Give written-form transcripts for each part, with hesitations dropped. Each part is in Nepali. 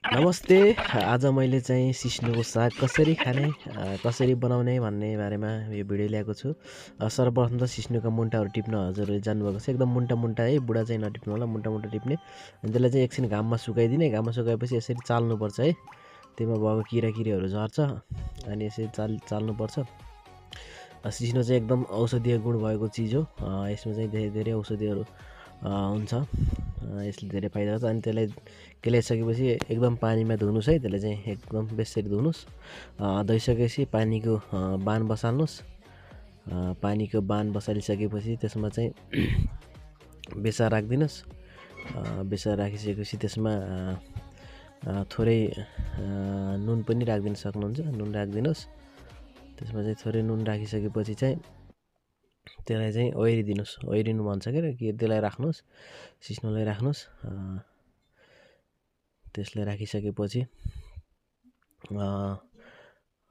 नमस्ते। आज मैले चाहिँ सिस्नुको साग कसरी खाने कसरी बनाउने भन्ने बारेमा यो भिडियो ल्याएको छु। सर्वप्रथम त सिस्नुका मुन्टाहरू टिप्न हजुरले जान्नुभएको छ। एकदम मुन्टा मुन्टा है, बुढा चाहिँ नटिप्नु होला, मुन्टा मुन्टा टिप्ने। अनि त्यसलाई चाहिँ एकछिन घाममा सुकाइदिने। घाममा सुकाएपछि यसरी चाल्नुपर्छ है, त्यसमा भएको किराकिरीहरू झर्छ। अनि यसरी चाल्नुपर्छ। सिस्नो चाहिँ एकदम औषधीय गुण भएको चिज हो। यसमा चाहिँ धेरै धेरै औषधिहरू हुन्छ। यसले धेरै फाइदा गर्छ। अनि त्यसलाई केलाइसकेपछि एकदम पानीमा धुनुहोस् है, त्यसलाई चाहिँ एकदम बेसरी धुनुहोस्। धोइसकेपछि पानीको बान बसाल्नुहोस्। पानीको बान बसालिसकेपछि त्यसमा चाहिँ बेसार राखिदिनुहोस्। बेसार राखिसकेपछि त्यसमा थोरै नुन पनि राखिदिन सक्नुहुन्छ। नुन राखिदिनुहोस्। त्यसमा चाहिँ थोरै नुन राखिसकेपछि चाहिँ त्यसलाई चाहिँ ओइरिदिनुहोस्। ओइरिनु भन्छ के त्यसलाई राख्नुहोस्, सिस्नोलाई राख्नुहोस्। त्यसलाई राखिसकेपछि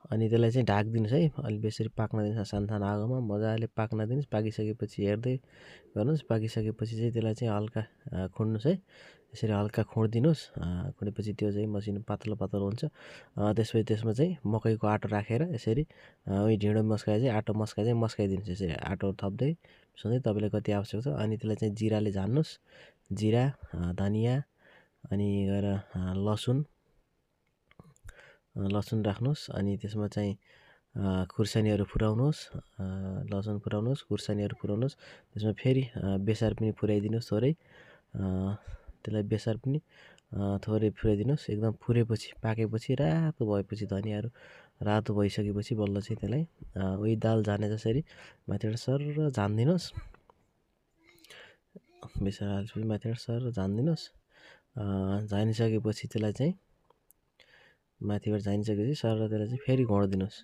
अनि त्यसलाई चाहिँ ढाकिदिनुहोस् है, अलि बेसरी पाक्न दिनुहोस्। सानो सानो आगोमा मजाले पाक्न दिनुहोस्। पाकिसकेपछि हेर्दै गर्नुहोस्। पाकिसकेपछि चाहिँ त्यसलाई चाहिँ हल्का खुड्नुहोस् है, यसरी हल्का खुडिदिनुहोस्। खुडेपछि त्यो चाहिँ मसिनो पातलो पातलो हुन्छ। त्यसपछि त्यसमा चाहिँ मकैको आँटो राखेर यसरी उही ढिँडो मस्काए चाहिँ आँटो मस्काए चाहिँ मस्काइदिनुहोस्। यसरी आँटो थप्दै सधैँ तपाईँलाई कति आवश्यक छ। अनि त्यसलाई चाहिँ जिराले झान्नुहोस्। जिरा, धनियाँ, अनि गएर लसुन राख्नुहोस्। अनि त्यसमा चाहिँ खुर्सानीहरू फुराउनुहोस्। लसुन फुराउनुहोस्, खुर्सानीहरू फुराउनुहोस्। त्यसमा फेरि बेसार पनि फुराइदिनुहोस् थोरै। त्यसलाई बेसार पनि थोरै फुराइदिनुहोस्। एकदम फुरेपछि, पाकेपछि, रातो भएपछि, धनियाँहरू रातो भइसकेपछि बल्ल चाहिँ त्यसलाई उही दाल झाने जसरी माथिबाट सरर झानिदिनुहोस्। बेसार हालेपछि माथिबाट सरर झानिदिनुहोस्। झानिसकेपछि त्यसलाई चाहिँ माथिबाट झानिसकेपछि सरर त्यसलाई चाहिँ फेरि घोडिदिनुहोस्,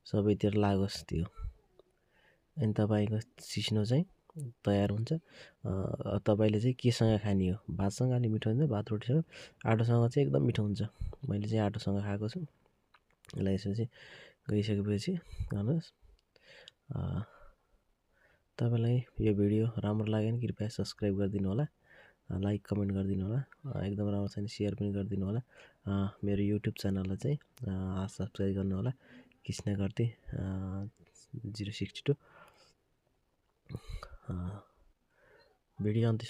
सबैतिर लागोस् त्यो। अनि तपाईँको सिस्नो चाहिँ तयार हुन्छ। तपाईँले चाहिँ केसँग खाने हो? भातसँग अलि मिठो हुन्छ, भात रोटीसँग। आँटोसँग चाहिँ एकदम मिठो हुन्छ। मैले चाहिँ आँटोसँग खाएको छु। यसलाई यसपछि गइसकेपछि गर्नुहोस्। तपाईँलाई यो भिडियो राम्रो लाग्यो भने कृपया सब्सक्राइब गरिदिनु होला, लाइक कमेन्ट गरिदिनु होला। एकदम राम्रो छ भने सेयर पनि गरिदिनु होला। मेरो युट्युब च्यानललाई चाहिँ सब्सक्राइब गर्नु होला, कृष्णकार्ती 062। भिडियो अन्त्य